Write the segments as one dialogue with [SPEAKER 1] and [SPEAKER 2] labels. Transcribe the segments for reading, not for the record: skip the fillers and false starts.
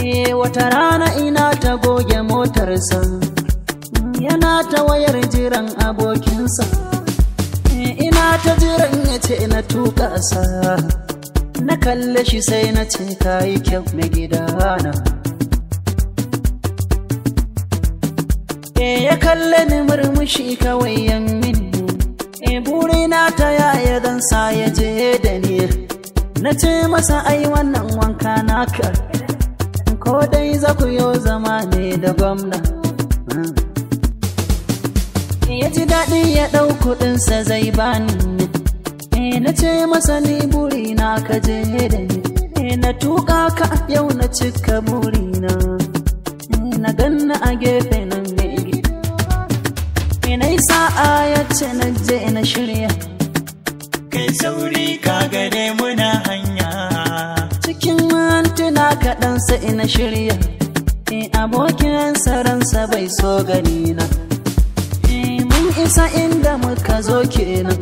[SPEAKER 1] Wata rana ina ta goge motarsa, yana ta wayar jiran abokinsa. Ina ta jiran ya ce na tuka sa, na kalle shi sai na ce kayi kyau na gidana. Ya kalle ni murmushi kawai yan mini, burina ta yaya zan sa ya je da ni. Na ce masa ai wannan wanka naka, ko dai za ku yo zama ne da gwamna. Ya ji daɗi ya ɗau kuɗinsa zai bani. Na ce masa ni burina ka je da ni, na tuƙa ka yau na cika burina. Na ganna a gefe nan mai gida, na yi sa'a ya ce na je na shirya.
[SPEAKER 2] Kai sauri ka gare muna hanya,
[SPEAKER 1] cikin mintuna kaɗan sai na shirya. Abokin ransa bai so ganina. Mun isa inda muka zo kenan,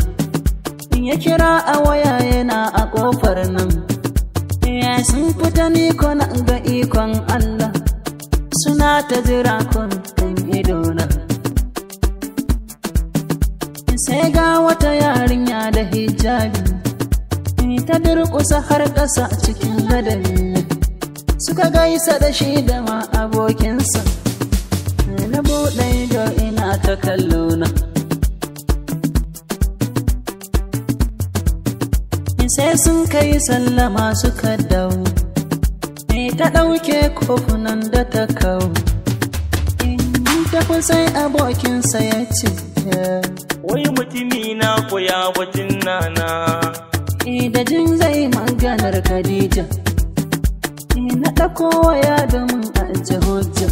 [SPEAKER 1] ya kira a waya yana a ƙofar nan. Sun fita ni ko na ga ikon Allah, suna ta jira kun kan idona. Sai ga wata yarinya da hijabi, ta durƙusa har ƙasa cikin ladabi. Suka gaisa da shi da ma abokinsa. Na buɗe ido ina ta kallona. Sai sun kai sallama suka dawo, ta ɗauke kofunan da ta kawo. Tafi sai abokinsa ya ce,
[SPEAKER 3] wai mutumi na koya batun nana.
[SPEAKER 1] Da jin zai maganar Khadija, na ɗauko waya domin ajiye hujja.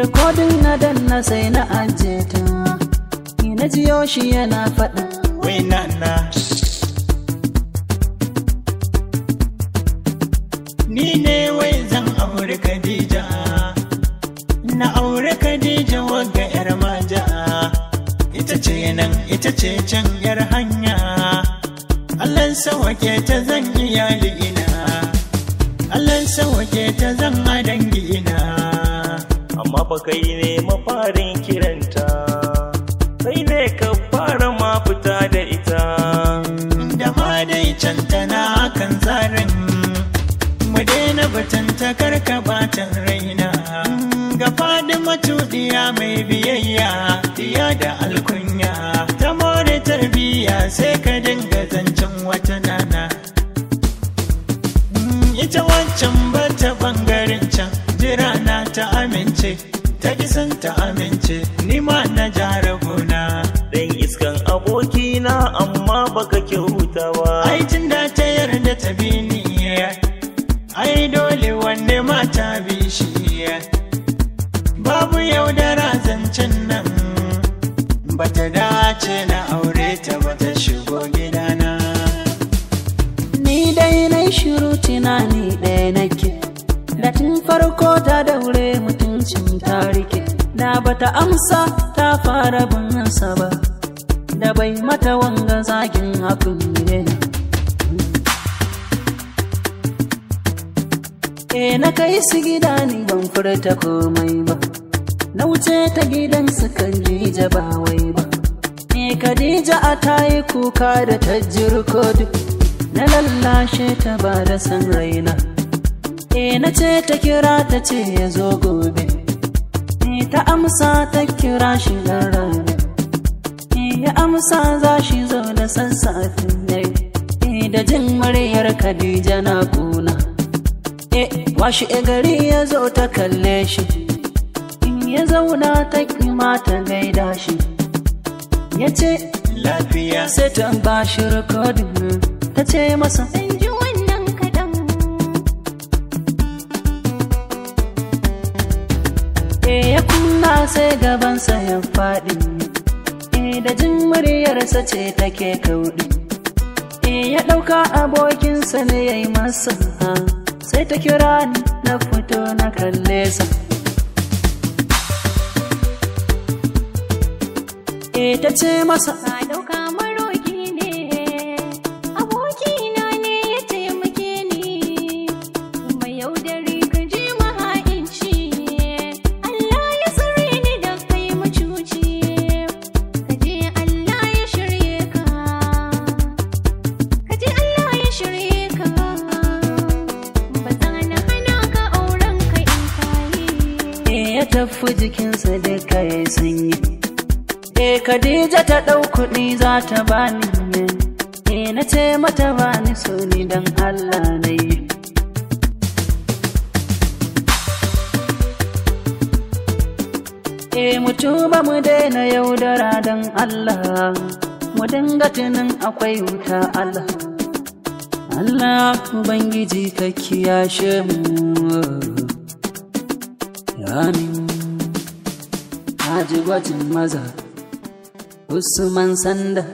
[SPEAKER 1] Rikodin na danna sai na ajiye ta, na jiyo shi yana faɗa,
[SPEAKER 2] wai nana. Ni ne wai zan aure Khadija, na aure Khadija wagga yar maja. Ita ce nan ita ce can yar hanya, Allah sawake ta zan iyali ina, Allah sawake ta zan dangi ina.
[SPEAKER 3] Amma fa kai ne mafarin kiranta, kai ne ka fara ma fita da ita.
[SPEAKER 2] Da ma dai can tana kan tsarin, mu daina batun ta karka batan raina. Ga Fadima tudiya mai biyayya, diya da alkunya, ta more tarbiya sai ka dinga zancen wata nana. Ita wancan bata bangaren can, jira na ta amince, ta kisan ta amince, ni ma na jarabuna.
[SPEAKER 3] Dan iskan abokina amma baka kyauta ba.
[SPEAKER 2] Ai tunda ta yarda ta bi ni, ai dole wanne mata bi shi. Babu yaudara zancen nan, bata dace na aure ta bata shigo gidana.
[SPEAKER 1] Ni dai na shiru tunani ɗaya nake, da tun farko ta daure mutuncin ta rike. Da bata amsa ta fara binsa ba, da bai mata wanga zagin hakun ne. Na kai su gida ni ban furta komai ba, na wuce ta gidan su Khadija ba wai ba. Khadija a tayi kuka da ta jirkodu, na lallashe ta ba da san raina. Na ce ta kira ta ce ya zo gobe, ta amsa ta kira shi dan rana. Ya amsa za shi zo da sassafe. Da jin muryar Khadija na kuna. Washe gari ya zo ta kalle shi, ya zauna ta kima ta gaida shi. Ya ce
[SPEAKER 2] lafiya,
[SPEAKER 1] sai ta ba shi rikodin, ta ce masa
[SPEAKER 4] ban ji wannan kaɗan.
[SPEAKER 1] Ya kunna sai gabansa ya faɗi, da jin muryarsa ce take kauɗi. Ya ɗauka abokinsa ne ya yi masa, sai ta kira ni na fito na kalle sa. Ta ce masa
[SPEAKER 4] ka ɗauka maroki ne, abokina ne ya taimake ni, mai yaudari ka je
[SPEAKER 1] jikinsa duka ya sanyi. E Khadija ta ɗau kuɗi za ta bani, e na ce mata bani so ni dan Allah na yi. E mu tuba mu daina yaudara dan Allah, mu dinga tunin akwai wuta Allah. Allah Ubangiji ka kiyashe mu. Amin. Haji gwajin maza, Usman Sanda.